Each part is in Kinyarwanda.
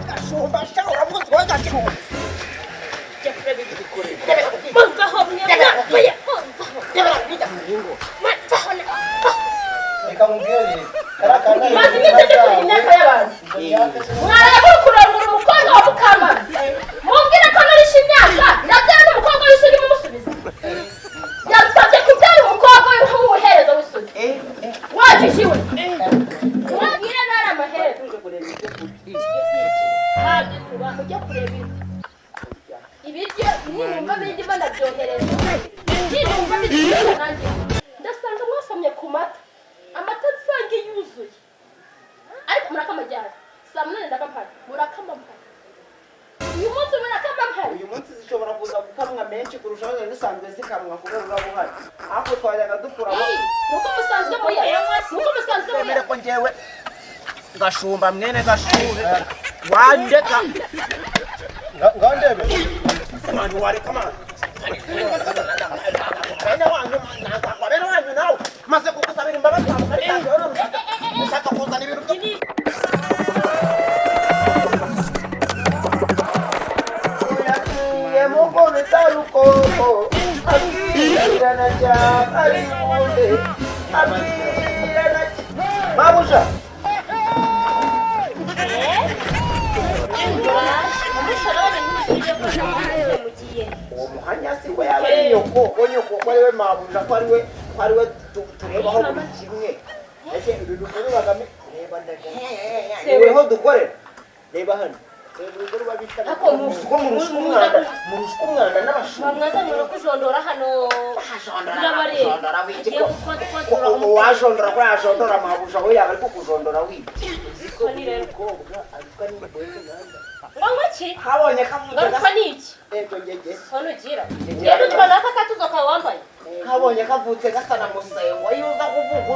Gashumba sha, uravuze wowe gashumba. Reka nkubwire rero. Maze iminsi ndi kureba imyaka y'abantu. Mwaraye kurongora umukobwa wa Mukamana. Mumbwire ko narishe imyaka, ndabyara n'umukobwa w'isugi mumusubiza. Yansabye kubyara umukobwa w'umuhereza w'isugi. Wajishiwe. Mwabwire nari amahereza. Mujye kureba ibiryo ninumva bindi banabyohereza. Ninumva bindi nanjye. Ndasanga mwasomye ku mata. Amata nsange yuzuye. Ariko murakamajyana. Saa 8 ndakampara. Murakamampara. Uyu munsi murakamampara. Uyu munsi zishobora kuza gukamwa menshi kurusha aho zari zisanzwe zikamwa kubera uraba uhari. Ariko twajyaga dukuramo. Nuko musanzwe muya. Nuko musanzwe muya. Wemere ko njyewe Gashumba mwene Gashuhe wandeka. Ngaho ndebe. Mani wareka mani. Bene wanyu ntabwo bene wanyu nawe maze kugusabira imbabazi ntabwo ari ushaka kuzana ibintu byo yagiye mukubita rukoko abwirana cyane ari bunde abwirana mabuja. Uwo muhanya si we yaba ari nyoko, ko nyoko ko ari we mabuja, ko ari we turebaho buri kimwe. Ese uru rugo rubagame reba ndaga. Weho dukorera. Reba hano. Muruswa umwanda n'abashumba. Mwazanye no kujondora hano. Jondora wiki. Uwajondora ko yajondora mabuja we yaba ari kukujondora wiki. Umukobwa arutwa n'imbohe nanda. Ngo ki? Habonye kavuze. Ngarutwa n'iki? Ego ngege. Sono ugira. Ngende utwa naka katuzo kawe wambaye. Kabonye kavutse gasa na musengo iyo uza kuvuga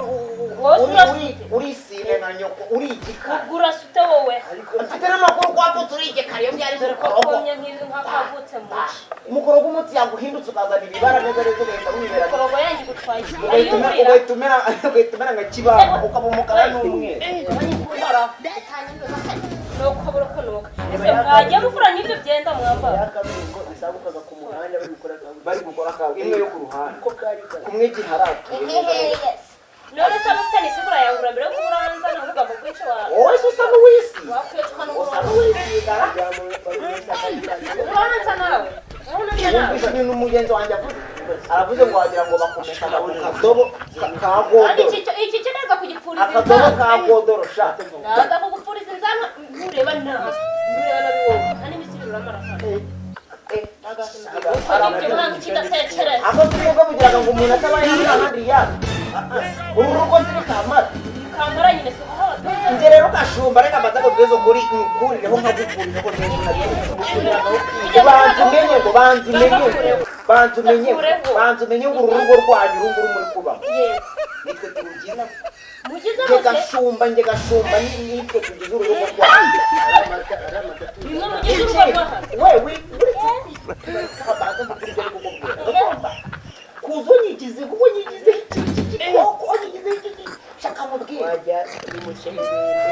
urisine na nyoko uri igikara. Ugura sute wowe. Mfite n'amakuru ko wavutse uri igikara iyo byari mukorogo. Komye nk'izi nk'akavutse mu nshi. Umukorogo umutsi yaguhindutse ukazana ibibara neza neza ugahita wibera. Mukorogo yanjye gutwaye. Ugahita umera nka kibamba ukaba umukara n'umweru. Nuko burukunuka. Ese mwagiye muvura n'ibyo byenda mwambara. Yakabiringo isabukaga ku muhanda bari gukora kawe imwe yo ku ruhande. Ko kari kare. Kumwe giharatu. None se amufite isigura yangura mbere yo kuburanza navuga ngo kwice wa. Wowe se usa n'uwisi. Wakwicwa Usa n'uwisi gara. Uranza nawe. Uranza nawe. Wumvise ibintu mugenzi wanjye avuze. Aravuze ngo wagira ngo bakomesa akadobo ka godoro. Iki cyo ndaza kugipfuriza Akadobo ka godoro sha. Ndaza kugupfuriza inzanka ntureba nabi. Ntureba nabi wowe. Nta n'imisiri uramara hano. Ako si ubwo bugiraga ngo umuntu atabaye ahandi yaka. Uru rugo si kamara. Kamara nyine si aho abatunze. Nge rero Gashumba reka mbanze nkubwize ukuri nkukurireho nkagukurireho neza nabyo. Banza umenye ngo banza umenye banza umenye banza umenye ngo uru rugo rwanyu uru nguru muri kubamo. Nitwe turugize. Mugize Nge Gashumba nge Gashumba nitwe tugize uru rugo rwanyu. Nimwe mugize urugo rwahano. Wewe kabanza nkubwire ibyo ari kukubwira. Ugomba kuza unyigize kuko unyigize iki unyigize iki shaka mubwire.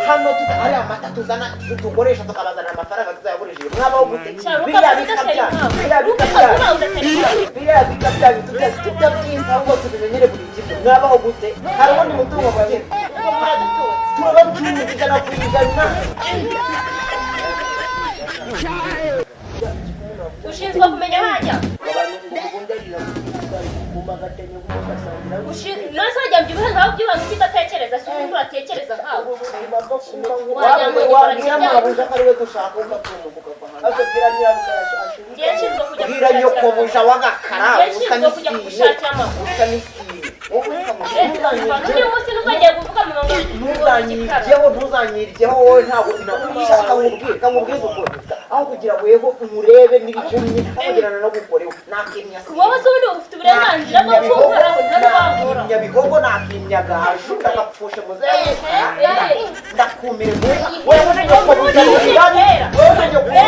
Hano ari amata tuzana tukoresha tukabazana amafaranga tuzayakoresheje mwabaho gute? Biriya bika byanyu tutabyiza ahubwo tubimenyere buri kimwe mwabaho gute? Hari ubundi mutungo mugira turabatunze 100%. Ushinzwe kumenya hajya. None wajya mbyibuhe nkawe ubyibuha ukidatekereza si ubundi uratekereza nkawe. Wabwira mabuja ko ari we dushaka ugatunga ukava hanze. Bwira nyokobuja w'agakara usa n'isine usa n'isine. Ntuzanyiryeho ntuzanyiryeho wowe ntabwo ushaka nkubwire nkubwize ukuri aho kugira weho umurebe n'ibihumye aho kugira no gukoreho nakimya wowe se ubundi ufite uburenganzira bwo kunkoraho ntabwo nakimya bigogo nakimya gaju ndagapfushe muzehe ndakumira wewe na nyokobuja wewe na nyokobuja.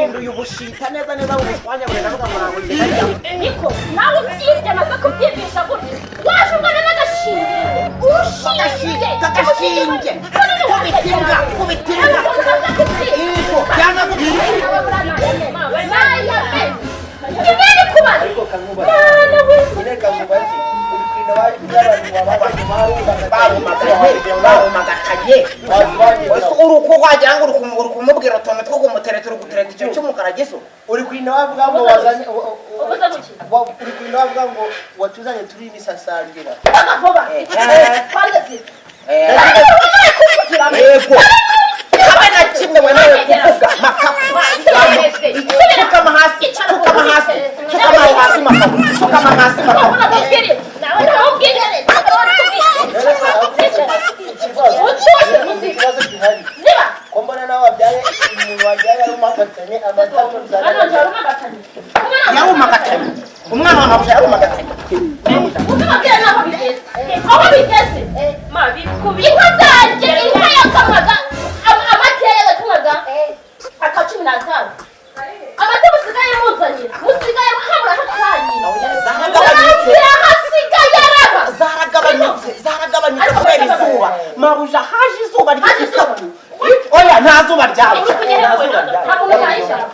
Buhinduye ubushita neza neza bubushwanya burenda buvuga ngo ntabwo ngenda. Niko nawe ubyibye, amaze kubyibisha gutya, waje ungana n'agashinge, urushinge. Kagashinge, kubita imbwa, kubita imbwa. Yego, yanga gukubita. Ibiri kubaza. Ariko kankubaze. Mana we! Nyine kankubaze, uri kwina wacu by'abantu wabaye Barumagaye, barumagakaye. Ese uri uko wagira ngo uri kumubwira utuntu two kumutereta, uri gutereta icyo cy'umukara giso. Uri kwina wavuga ngo wazanye Uvuze guki? Uri kwina wavuga ngo watuzanye turi imisasangira. Vuga vuba. Kwanza si Yego, habe na kimwe wemerewe kuvuga, makapu. Pfukama hasi, pfukama hasi, pfukama aho hasi, makapu, pfukama hasi, makapu. Ikibazo gihari Ziba. ko mbona nawe wabyaye, umuntu wabyaye arumagatanye amata. Hano njarumagatanye. Yarumagatanye, umwana wa mabuja yarumagatanye. Uzababwira n'aho bigeze. Aho bigeze. Inka zanjye, inka yakamwaga amata yagakamwaga aka 15. Amata musigaye munzanira. Musigaye habura hakanyira. Zaragabanutse. Hasigaye araba. Zaragabanutse, zaragabanutse kubera izuba, mabuja. Haje izuba ry'igikatu. Oya, nta zuba ryaje, nta zuba ryaje. Ntabwo muhaye ijambo.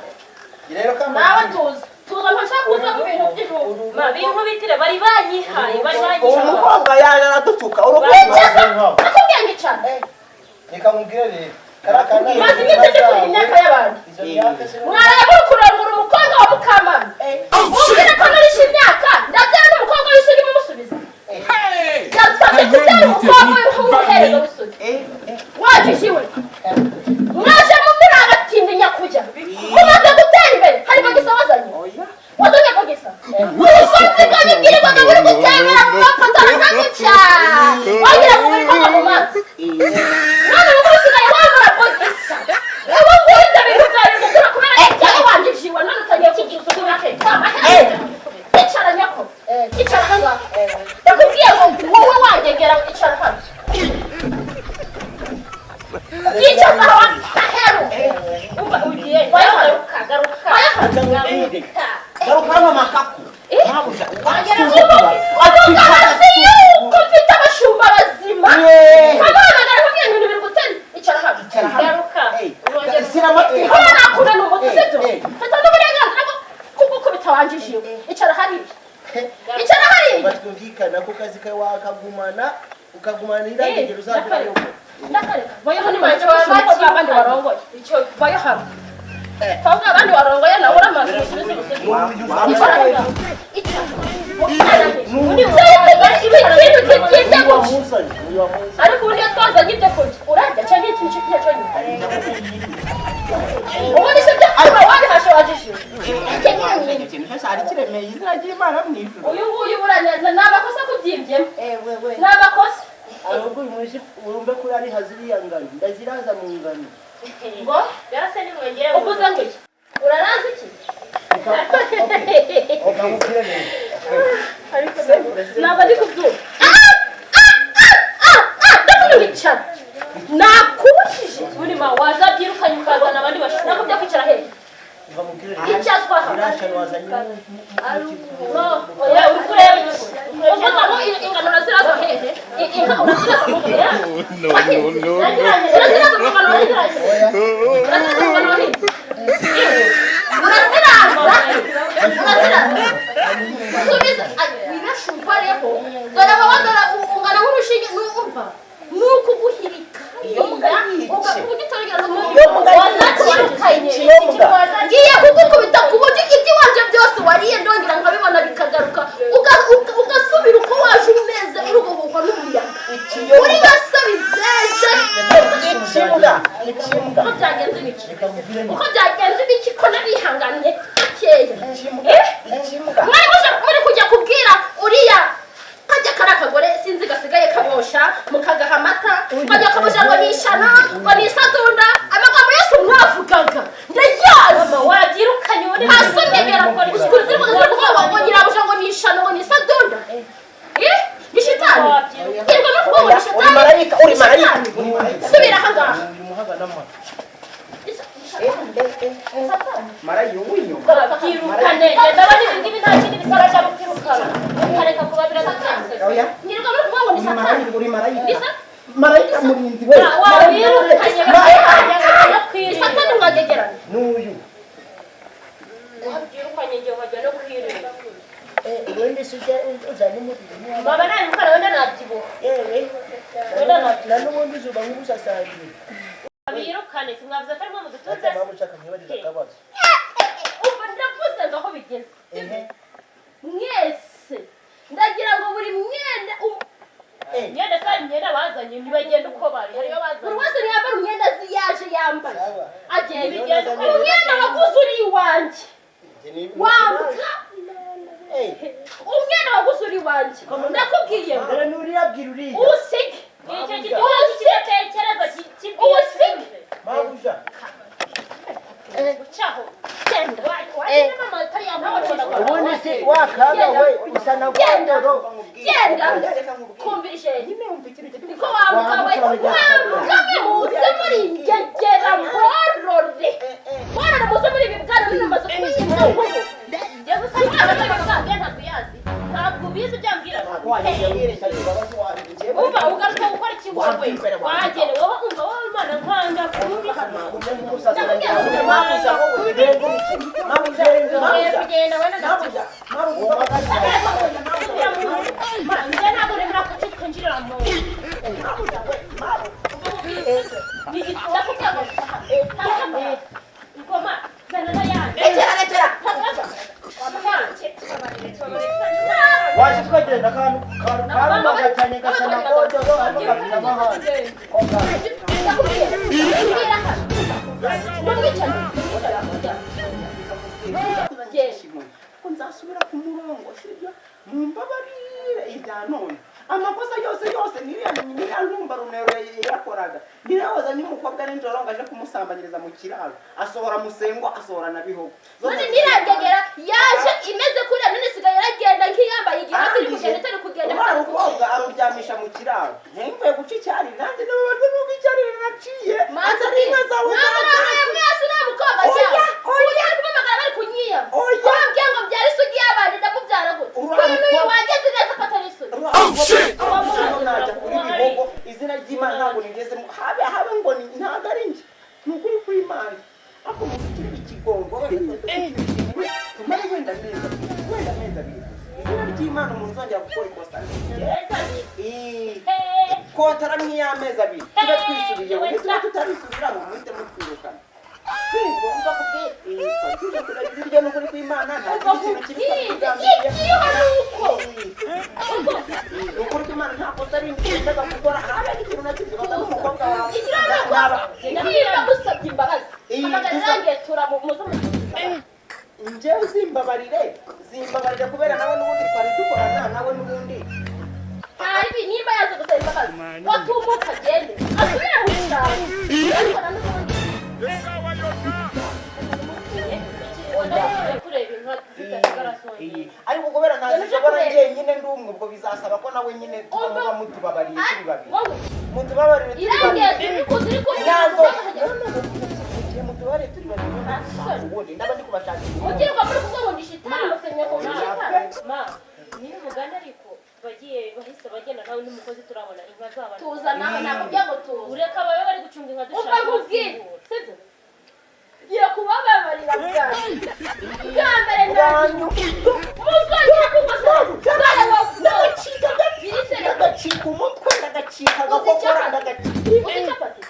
Rero Nawe tuza. Tuza, ntashaka kuza mu bintu by'ijuru. Binkubitire, bari banyihaye, bari Uwo banyihaye. mukobwa yaje aradutuka urukundo. Wicaza. Nakubwiye ngo icara. Reka nkubwire rero, kariya kana. Maze iminsi ndi kurira imyaka y'abantu. Izo myaka se? Mwaraye muri kurongora umukobwa wa Mukamana. Mubwire ko narishe imyaka, ndabyara n'umukobwa w'isugi mumusubiza. Yansabye kubyara umukobwa w'umuhereza w'isugi. Wajishiwe. Mwaje muri abatindi nyakujya. Mumaze gutera imbere, hari bagisa wazanye. Wazanye bagisa. Ubusanzwe bwirirwaga buri gutembera mu mafoto akaguca. Wagira ngo uri koga mu mazi. None ubu usigaye wambara bogisa. Ubu ngubu ibyo bintu byari gukura kubera ibyago wanjishiwe, none utangiye kugusukura ke. Icara nyako. Icara hano. Ndakubwiye ngo wowe wangegera, icara hano. Yicaza aho aheru. Umva, ugiye. Garuka, Garuka, garuka. garuka. Garuka hano, makapu, mabuja. Uvuga yuko mfite abashumba bazima. Nkamuhamagara nkamubwira ibintu biri gutera. Icara hano. Icara hano. Garuka. Shyira amatwi. Hano nakunena umutwe, sibyo? Eh, eh. Mfite n'uburenganzira bwo kugukubita wanjishiwe. Icara hariya. Icara hariya. Batwumvikana ko kazi kawe wakagumana, ukagumana irangegero uzagerayo. Ndakareka. Vayo hano manje wabandi abandi warongoye. Vayo hano. Twabwa abandi warongoye nawe uramaze umusubize umusubize. Icara hariya. Icara. Ikintu kibyibye gutya. Wamuzanye, uyu wamuzanye. Ariko ubundi iyo twazanye ibyo kurya urarya cyangwa ikintu cyo kurya cyonyine? Ubundi se byo kuba wabihashe wajishiwe? Ikintu cyose hari kiremeye izina ry'Imana mu ijuru. Uyu nguyu buranya ni amakosa kubyimbyemo. Wewe. Ni amakosa. Ahubwo uyu munsi urumve ko urariha ziriya ngano, ndaziraza mu ngano. Ngo Yarase nimwongere. Uvuze ngo iki? Uraraza iki? Reka nkubwire rero. Ntabwo ndi kubyumva. Ndavuga ngo icara, nakubujije. Burima wazabyirukanye ukazana abandi bashumba. Nakubwiye kwicara hehe? Reka nkubwire rero. Icazwa hano. Iriya wazanye. No, oya, uri kureba iki? Uvuga ngo ingano uraziraza hehe? Inka uraziraza mu ngano? Wahinze? Uraziraza mu ngano wahinze? Uraziraza mu ngano wahinze? Uraziraza? Uraziraza? Subiza, ay, wibeshe unkoreho. Dore wowe, dore ungana nk'urushinge, numva. Ni ukuguhirika. Iyo mbwa yice. Ugitorageza mu Iyo mbwa yice. Wazacyirukanye. Iyo mbwa. Ngiye kugukubita ku buryo iby'iwanje byose wariye ndongera nkabibona bikagaruka, ugasubira uko waje umeze, uri guhuhwa n'umuyaga, uri basabizeze. Ikimbwa, ikimbwa. Uko byagenze ibiki? Reka nkubwire rero. Uko byagenze ibiki ko nabihanganiye gakeya? Ikimbwa, Eh? ikimbwa. Mwari muje muri kujya kubwira uriya kajya kari akagore sinzi gasigaye kabosha mukagaha amata, kajya kabosha ngo ni ishana, ngo ni isadunda, amagambo yose mwavugaga ndayazi. Wabyirukanye ubundi. Asonegera kuvuga ngo nyirabuja ngo ni ishano, ngo ni isadunda. Eh, ni shitani irwa no kuvuga ngo ni Uri shitani. marayika, uri marayika, uri marayika. Subira aha ngaha. Uyu muhaga n'amata. Ni shitani. Marayika w'inyuma. Babyirukane, ndabona ibi ngibi nta kindi bisaba cyangwa kwirukana ukareka kuba biradutse. Oya. Nyirirwa muri kuvuga ngo ni Uri satani. marayika, uri marayika. Ni satani. Marayika murinzi we. Wabirukanye bakajya no Ni kwirinda. satani mwagegerana. N'uyu. Wabyirukanye ngiye nkajya no kwirinda. Ubundi se uzana umubiri Baba nabikora wenda nabyibuha. Yewe. Wenda nabyibuha. Na n'ubundi uzuba nk'ubusasangiye. Babirukane, simwavuze ko arimwe mudutunze. Ata mama ushaka nkibariza akabazo. Umva, ndavuze ngo aho bigeze. Ehe. Mwese ndagira ngo buri mwenda Imyenda se hari imyenda bazanye, ntibagenda uko bari, hariyo buri bazanye. wese yambara umwenda azi yaje yambaye. Sawa. Agenda Ntibigenda uko umwenda waguze uri iwanjye. Wambuka umwenda waguze uri iwanjye. Ndakubwiye ngo Dore nuriya bwira uriya. usige. Icyo gituma kidatekereza Usige. Mabuja. gucaho. Genda. Wagenda n'amata yawe. Ubundi se wakaga we usa na Genda. gondoro. Genda. Kumvira niko wambuka we, wambuka we, muze muri ngegera mborore. Mborore muze muri ibi bwana bimaze kuba imbwa nkuru. Njye gusa ntabwo ntabwo ntabwo uyazi. Ntabwo ubizi ibyo ambwira. Umva, ugaruka gukora iki wowe? Wagenda wowe, umva wowe, Imana nkwanga kubi. Ngiye kugenda wenda ndabyibuha. Njye ntabwo nemera ko twinjirira mu ndakubwira ngo ngoma zana n'ayandi. Rekera, rekera. Waje twagenda akantu karumagatanye gasa na gondoro hano gafite amahane. Ndakubwira mbwira hano mumwicane. Ko nzasubira ku murongo, sibyo? Mumbabarire ibya none, amakosa yose yose niriya niriya ntumba Rumero yakoraga, niriya wazanye umukobwa nijoro ngo aje kumusambanyiriza mu kiraro, asohora Musengo, asohora na Bihogo. None nirangegera yaje imeze kuriya, none isigaye iragenda nk'iyambaye igihatu, iri kugenda itari kugenda. Umwana umukobwa aruryamisha mu kiraro, ntimvuye guca icyarire, nanjye nababajwe n'uko icyarire naciye atari inka zawe. Mwamurahaye mwese, nta mukobwa cyane ujya kumamagara bari kunyiyama. Oya. Ko wambwiye ngo byara isugi y'abandi, ndamubyara gute? Uriya Kuri n'uyu mukobwa- wageze neza ko atari isugi. Najya kuri Bihogo, izina ry'Imana ntabwo nigezemo, habe habe ngo ntabwo ari njye, ni ukuri kw'Imana. Ariko mufitire ikigongo, tumare wenda amezi 2, wenda amezi 2 gusa, izina ry'Imana umuntu uzongera gukora ikosa kontara nk'iy'amezi 2 tube twisubiyeho, nituba tutarisubiramo muhite mutwirukana. Si ngombwa tuje kuragira iryo, ni ukuri kw'Imana, nta kindi kintu kibi twatugambiriye. Ikiriho ni uko Ni ukuri kw'Imana, nta kosa rindi twajyaga gukora, habe n'ikintu na kimwe bata n'umukobwa wawe. Ikiriho ni uko niba musabye imbabazi, hamagara irangiye tura muze mu Njyewe zimbabarire, zimbabarire, kubera nawe n'ubundi twari dukorana nawe n'ubundi. Ntabi nimba yaje gusaba imbabazi, watumuka agende asubire mu cyaro, ariko na n'ubundi Kureba inka zidasigara zonyine. Ariko kubera ntazishobora njyenyine, ndi umwe, ubwo bizasaba ko nawe nyine tuba muba mutubabariye turi babiri. Wowe Mutubabarire turi irangiye babiri. turi kuza uri kumwe. Nyazo mugihe mutubabarire turi babiri, ubundi ndaba ndi kubashakira. Mugirwa muri kuvuga ngo ndi shitani, mufitanye ngo ndi shitani. Ma niba umugani ariko bagiye bahise bagenda, ntawe n'umukozi turabona inka z'abantu. Tuza nawe, nakubwiye ngo tuza. Ureka babe bari gucunga inka Umva dushaka nkubwire, gusimbura. sibyo? Ngiye kubababarira bwa mbere na Bwanyu. Muzongera kunkosa bwana wawe. Ndagacika. Birisere. Ndagacika umutwe, ndagacika agakokora, ndagacika. Uzi capati?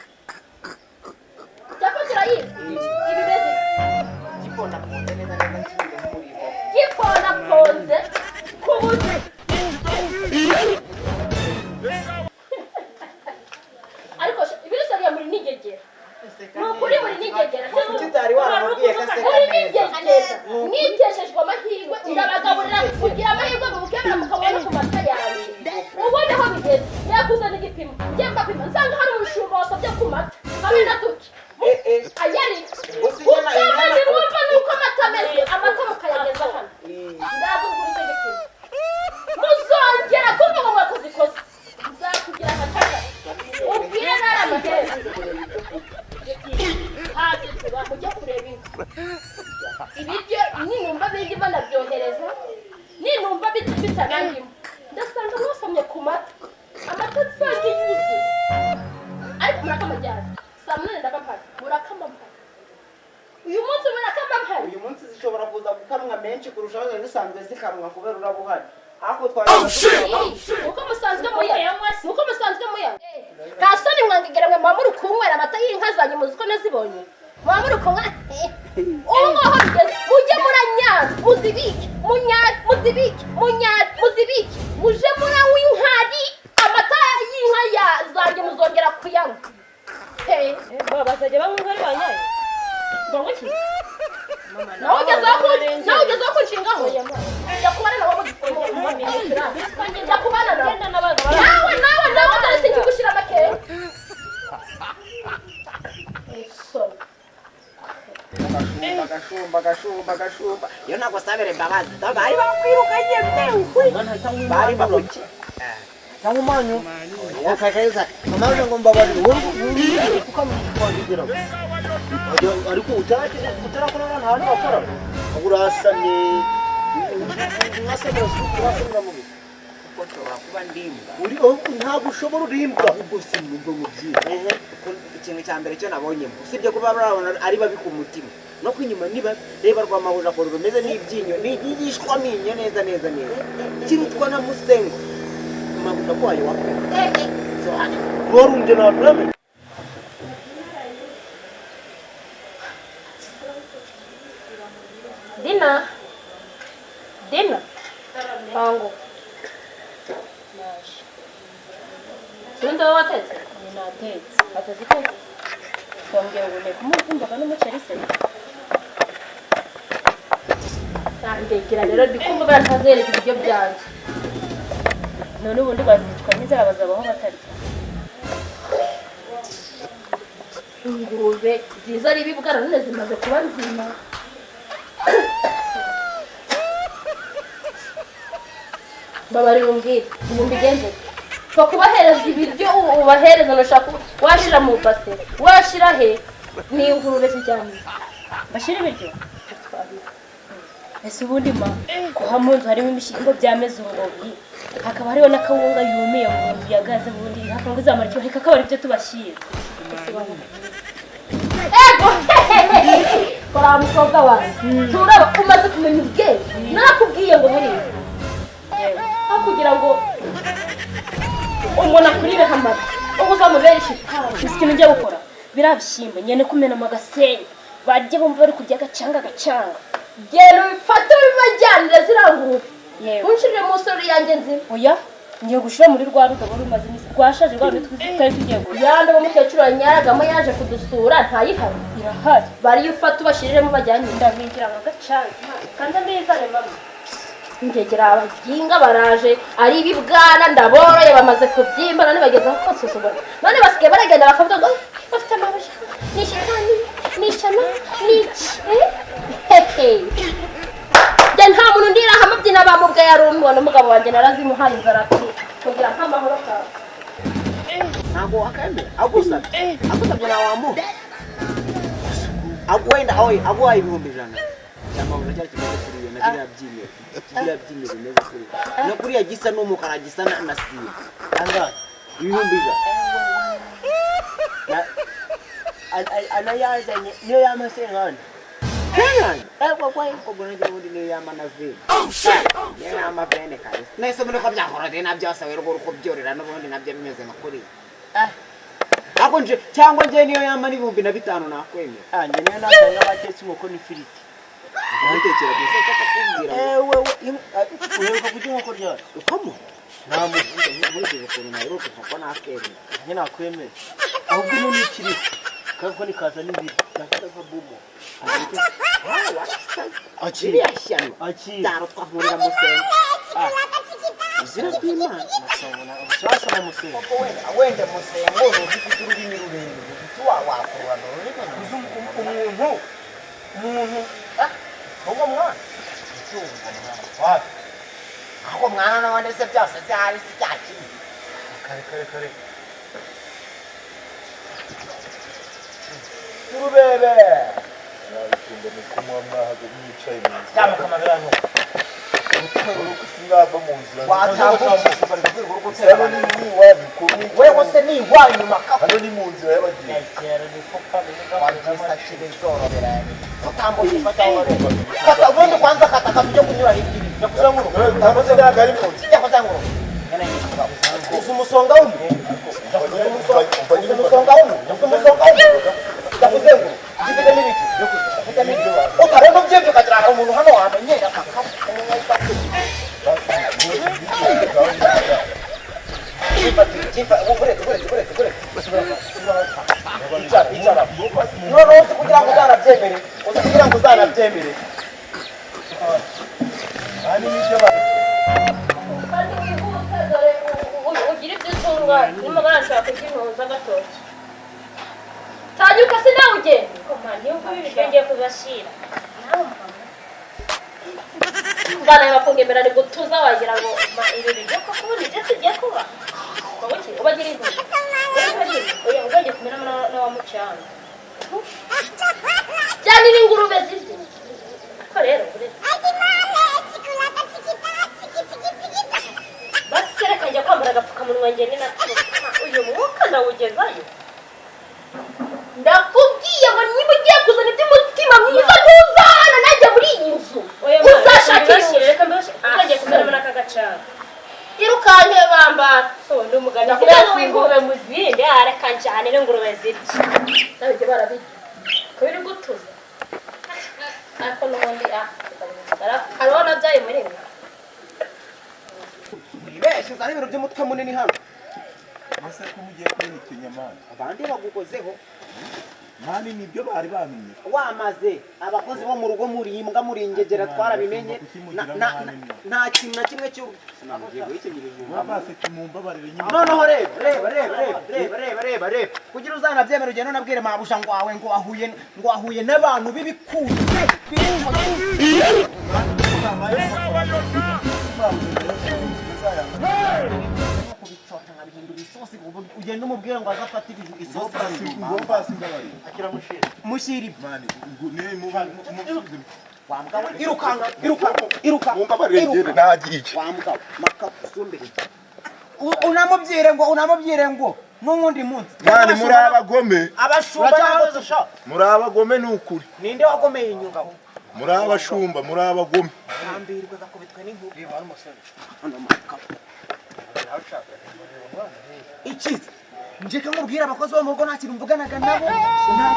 Capati urayizi ibimeze? Gipondaponze neza neza, kimeze nk'umuriho. Giponaponze ku buryo ariko ibiriseriye muri nigegera, ni ukuri muri nigegera. Kuki utari waramubwiye ko aseka Muri neza? nigegera mwiteshejwe amahirwe, ndabagaburira kugira amahirwe mukemera mukabona ku mata yanjye. Ubundi aho bigeze yakuzana igipimo, njye mbapima nsanga hari umushumba wasabye ku mata hamwe na duke. Eh, eh. Ayari Gusa inyana- ukaba inyana- nimwumva nuko amata ameze, amata mukayageza hano. Eh. Ndaza kugura icyo gipimo, muzongera kumva ngo mwakoze ikosa, nzakugira akataka ubwire nari amahera. Mujye kureba inka. Ibiryo ninumva bindimo ndabyohereza, ninumva bitanandimo ndasanga mwasomye ku mata, amata nsange yuzuye. Ariko murakama ryari? Saa 8 ndakampari, murakama mpari uyu munsi, murakama mpari. Uyu munsi zishobora kuza gukamwa menshi kurusha aho zari zisanzwe zikamwa kubera uraba uhari, ariko twari Uko musanzwe muyanywa, uko musanzwe muyanywa, nta soni mwangegera mwe muba muri kunywera amata y'inka zanyu, muzi ko nazibonye, muba muri kunywa. Ubu ngaho bigeze, mujye muranyara muzibike, munyare muzibike, munyare muzibike, muje muranywa inkari, amata y'inka ya zanjye muzongera kuyanywa. He. Bazajya banywa inkari banyaye? Ngo iki? Nawe ugezeho ku nawe ugezeho kunshingaho, njya kubana nawe njya kubana nawe. Genda n'abaga. Nawe nawe nawe, dore sinkigushyira amakenga. Soni. Agashumba, agashumba, agashumba, agashumba, iyo ntabwo sabere imbabazi bari bakwirukanye bari bakuki. Cyangwa umanyu ukakeza mama ngo mbabarire wowe kuko wabigeraho, ariko utarakora nta hantu wakora, urasamye, mwasamira suku, urasamira mubi. Kuko nshobora kuba ndimbwa. Uri ntabwo ushobora, urimbwa. Ahubwo sinumva mubyiye ikintu cya mbere cyo nabonyemo, usibye kuba barabona ari babi ku mutima no ku inyuma, niba reba rwamabuja ukuntu rumeze n'ibyinyo n'igishwaminyo neza neza neza, kirutwa na musengo mabuja kwayo wakwe. Warumbye ntabwo. Dina, Dina, banguka. Ubundi wowe watetse? Natetse. Watetse iki? Wambwira ngo nteka imboga n'umuceri se. Ndegera rero, ndi kumva barantazereka ibiryo byanjye. None ubundi bazicwa n'inzara, bazabaho batarya. Ingurube ziza ari ibibwana none zimaze kuba nzima. Babarira umbwire ubu mbigenze pfa kubahereza ibiryo, ubahereza nushaka washira mu base, washira he, ni ingurube zijyanye. Bashyira ibiryo. Ese ubundi ma kuha mu nzu harimo ibishyimbo byameze urungobyi, hakaba hariho n'akawunga yumiye mu nzu yagaze, ubundi hakaba izamara icyo, reka akaba aribyo tubashyira. Ego, kora mukobwa wanjye, nturaba umaze kumenya ubwenge. Narakubwiye ngo buriya aho kugira ngo umuntu akurireho amata, ubwo uzamubere ishitani. Gusa ikintu njya gukora, biriya bishyimbo nyine kumenamo agasenyi, barye bumva bari kurya agacanga agacanga. Genda ubifate ubibajyanire ziriya ngurube. Yewe. Unshirire mu isuri yanjye nzima. Oya, ngiye gushyira muri rwa rudobo rumaze iminsi rwashaje, rwa rundi twari tugiye gushyira. Yandi umukecuru wanyaragamo yaje kudusura ntayihari? Irahari. Bariyo, ufate ubashyiriremo bajyanye. Ndabigira ngo agacanga kandi mbizane mama. Ngegera abaginga baraje ari ibibwana, ndaboroye bamaze kubyimba, none bageze aho konsuzugura, none basigaye baragenda bakavuga ngo bafite amabuja, ni shitani, ni ishyano, ni iki. Hehe, njye nta muntu ndiraho amabyina bamubwe yarumiwe n'umugabo wanjye, narazimuhaye inzara kugira nk'amahoro kawe. Ntabwo wakemera agusabye, agusabye nawe wamuha. Wenda oye aguhaye 100,000 cyangwa ngo cyari kimeze kuriya na biriya byinyo, biriya byinyo bimeze kuriya no kuriya gisa n'umukara, gisa na sima. Angahe? 100,000. Anayazanye niyo yama senkani. Senkani ego kwa ubwo nanjye ubundi niyo yama na vene, niyo yama vene kabisa. Nahise mbona ko byakorode na byose werwo uko byorera n'ubundi nabyo bimeze nka kuriya. Ako nje cyangwa nje niyo yama n'5,000 nakwemera. Ah, njye niyo natanga batetse inkoko n'ifiriti. Umutekera gusa akakubwira ngo Ewe, uheruka kurya inkoko ryari? Ukomo Nta muntu. Nkurikije ukuntu naheruka inkoko nakemera. Njye nakwemera, ahubwo ino ni ikiriho kandi ko nikaza n'ibiri nakita nka bumo. Akira. Ririya shyano Akira. byarutwa nkurira musenga, izina ry'Imana. Musasa musenga. Koko wenda wenda musengo ni ufite ururimi rurerure, ufite wakururana ururimi. Uzi umuntu umuntu ah uwo mwana wapi? Ahubwo mwana n'abandi se byose zihari si cya kimwe. Kare kare kare turubebe. Mwabitunga mukunywa mwahaga mwicaye mu nzira. Tambuka amabirano. Sinava mu nzira. Watambuka. Hano ni iwanyu ko mwicaye. Wewe se ni iwanyu makapu. Hano ni mu nzira y'abagenzi. Kata ubundi kwanza kata kata ujye kunyura hirya iri. Jya kuzenguruka. Hano se ntabwo ari mu nzira. Jya kuzenguruka. Uzi umusonga w'umu? Uzi umusonga w'umu? Uzi umusonga w'umu? Jya kuzenguruka. Gifitemo ibiki? Gifitemo ibiki? Utarenga ubyibye ukagira hari umuntu hano wamenyera kaka. Icara, icara. Noneho uzi kugira ngo uzanabyemere. Uzi kugira ngo uzanabyemere. Kandi wihute dore ugira ibyo utunganya nimugana nshobora kurya intuza agatoki tanyuka se nawe ugenda. Niyo kuba ibiryo ngiye kubashyira. Mvana bakungemera ni gutuza wagira ngo Ma ibi biryo koko ubundi ibyo tugiye kuba. Wowe ubagira intuza. Oya ubwenge kumenamo na wa mucanga. Cyane n'ingurube zirya. Ko rero uretse. Basi reka njya kwambara agapfukamunwa njye ni nako. Uyu mwuka ndawugezayo. Ndakubwiye ngo niba ugiye kuzana iby'umutima mwiza ntuzahana najya muri iyi nzu. Oya Uzashaka mbashyire inzu. reka mbashyire. Ubwenge kumenamo n'aka gacanga. Irukanke bambara. So ndi umugani Ndakubwiye ngo sinasi ingurube mu zindi reka njyane n'ingurube zirya. Nabyo barabirya. Ko biri gutuza. Ariko n'ubundi ah hariho nabyaye muri mwe. Wibeshye uzane ibintu by'umutwe munini hano. Ese ko mugiye kubihekenya mani? Abandi bagukozeho. Mani nibyo bari bamenye. Wamaze abakozi bo mu rugo muri imbwa muri ingegera twarabimenye. Nta kintu na kimwe cyo Mwabase kimumbabarire nyine. Noneho reba reba reba reba reba reba reba kugira uzanabyemera ugende unabwire mabuja ngo wawe ngo ahuye n'abantu b'ibikuze. Ugenda umubwire ngo azafate isosi. Mushyira ibyo. Irukanka irukanka irukanka. Wa mugabo maka usumbe. Unamubwire ngo n'uwundi munsi. Mani muri abagome. Abashumba Muri abagome ni ukuri. Ninde wagomeye inyunga? Muri abashumba muri abagome. Ambirwe gakubitwe n'inkuba. Ikiza. Njye nkubwira abakozi bo mu rugo nta kintu mvuganaga nabo, nta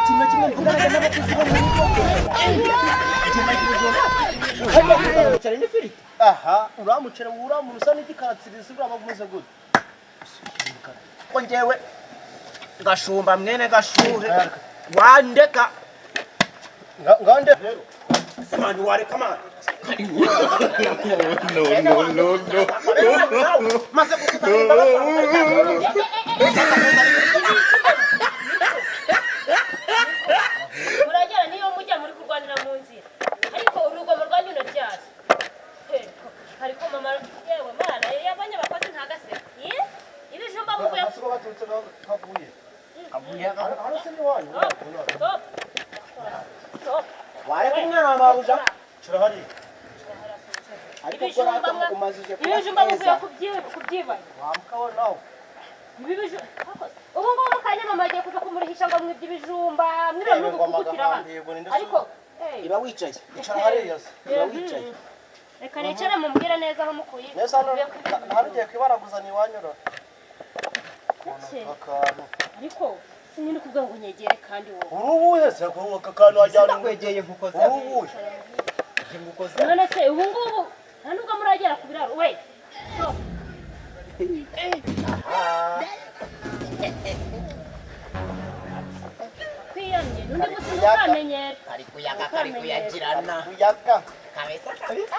kintu na kimwe mvuganaga nabo kuko bo mu rugo. Umuceri n'ifiriti. Aha, uramuceri uramurusa n'igikaratsirizi uraba umeze gute? Ko njyewe Gashumba mwene Gashuhe wandeka. Ngande. Mani wareka mani. No no no no. Maze kukuzanira. Muragera niyo mujya muri kurwanira mu nzira. Ariko urugomo rwanyu ndaryari. Ariko mama yewe mana yabanye abakozi ntagaseka. Ye? Ibijumba muvuye Asuba baturutse kavuye. Kavuye. Hano se ni wanyu. Stop. Stop. Wareka umwana wa mabuja. Kirahari. Ariko rata umazije kuba Ibijumba muvuye kubyibanya. Wamkawe nawe. Ubu ngubu mukanya mama agiye kuja kumurihisha ngo mwibye ibijumba mwibye muri gukutira abana. Ariko iba wicaye. Icara hariya se. Iba wicaye. Reka nicare mumbwire neza aho mukuye. Neza hano hano ugiye kwibaraguza ni iwanyura. Akantu. Ariko sinini kuvuga ngo nyegere kandi wowe. Urubuhe se ko aka kantu wajyana. Ndakwegeye nkukoze. Urubuhe. Nkukoze. None se ubu ngubu nta nubwo muragera ku biraro we. Kwiyamye n'undi gusa ukamenyera. Kari kuyaga kari kuyagirana. Kuyaga. Kabisa kabisa.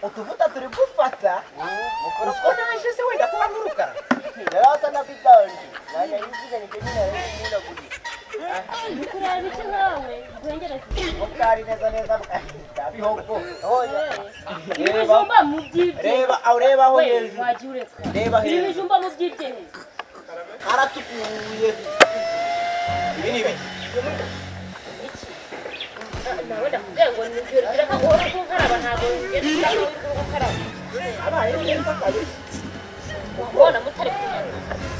Utuvuta turi gufata. Utwo naje se wenda kuba n'urukara. Yarasa na bidanje. Nanya yiziga ni nyine yari Kureba iki nkawe rwengereza. Ubwari neza neza bwa bihogo. Ibijumba mu byibye. Reba aho reba aho hejuru. Wagiye ureka. Reba hejuru. Ibijumba mu byibye hejuru. Haratukuye. Ibi ni ibiki? Nawe ndakubwira ngo nibwira ko uhora kunkaraba, ntabwo ngenda gukaraba. Abaye neza kabisa. Wabona mutari kunyana.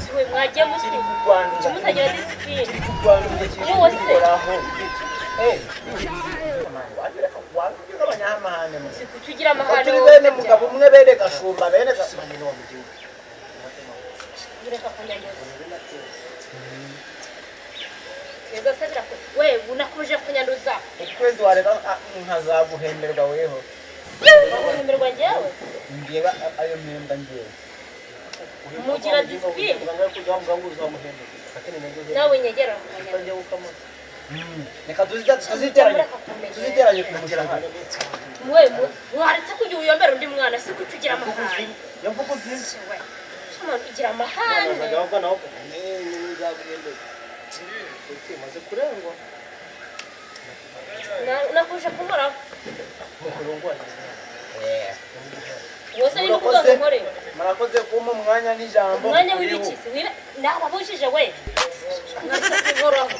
Si we mwagiye Kiri musubiza. kurwanduza. Mutagira discipline. Kiri kurwanduza, kiri Wowe se. kubikoraho. Eh. Wajya abanyamahane mu. Si kuki ugira amahane Turi wowe bene ukabyara? mugabo umwe, bene Gashumba, bene Gashumba ni wo mu gihugu. Ureka kunyanduza. Yego se we unakuje kunyanduza. Ukwezi wareka nkazaguhemberwa weho. Guhemerwa njyewe? Ngewe ayo mpemba ngewe. Mugira discipline. Nawe nyegera kunyanduza. Reka tuziteranye, tuziteranye ku mushahara. Mwe mwaretse kujya uyombera undi mwana, si kuki ugira amahane. Yamvugo nziza. We. Shama igira amahane. Nakuje kunkoraho. Wose ni ukuvuga ngo nkore. Murakoze kumpa umwanya n'ijambo. Umwanya w'ibiki se? Nababujije we. Mwaretse kunkoraho.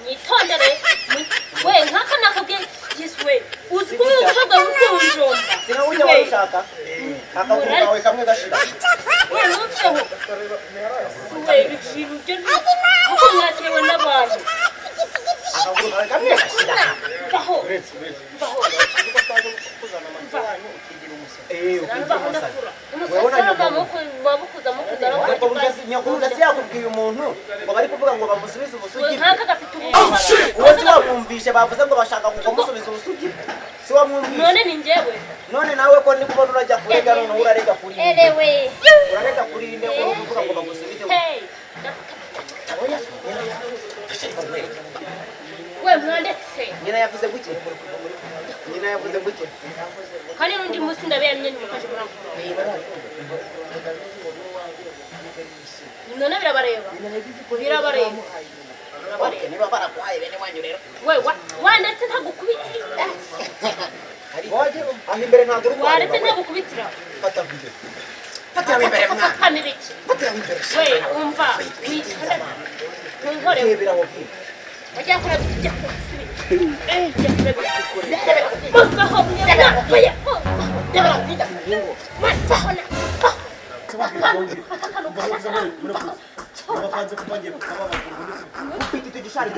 Mwitondere. We nkaka nakubwiye Yesu we. Uzi ko uyu mukobwa w'ukunjomba. Sinawujya warushaka akaguru kawe kamwe gashira. We ntuceho. We ibintu byo kuko mwatewe n'abantu. Akaguru kawe kamwe gashira. Vaho. Vaho. Eh, ukigira Vaho umusatsi. ndakura. Wewe na Umusatsi nyoko. bamukuza mukuza. Nyakuruza si yakubwiye umuntu ngo bari kuvuga ngo bamusubize ubusugi. Nkaka gafite ubumara. Uwo si wamwumvishe bavuze ngo bashaka kumusubiza ubusugi. Si wamwumvishe. None ni njyewe. None nawe ko ndi kubona urajya kurega, noneho urarega kuri inde? Erewe. Urarega kuri inde ko uri kuvuga ngo bamusubize? Hey. We mwandetse. Nyina yavuze guke, nyina yavuze guke. Kandi n'undi munsi ndabeyamye ntimukaje murankora. None birabareba. Birabareba. Okay, niba barakuhaye bene wanyu rero. We wandetse ntagukubitira. Aho imbere ntabwo uri Waretse kuhareba. ntagukubitira. Fata video. Fatira imbere mwana. Fatamo ibiki. Fatira imbere. We umva witonde. Ntunkore. Rebera aho bwira. Wajya kure jya kure. Jya kure. Muvaho mwe. Muvaho na. Ufite icyo gishari.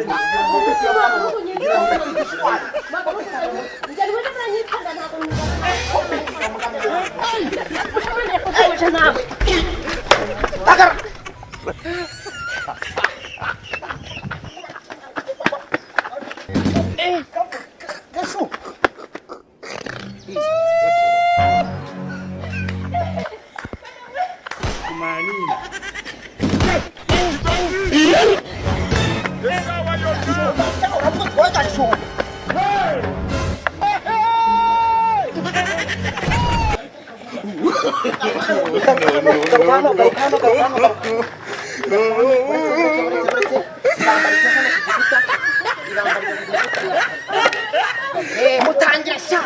Gashu. Mutangira sha.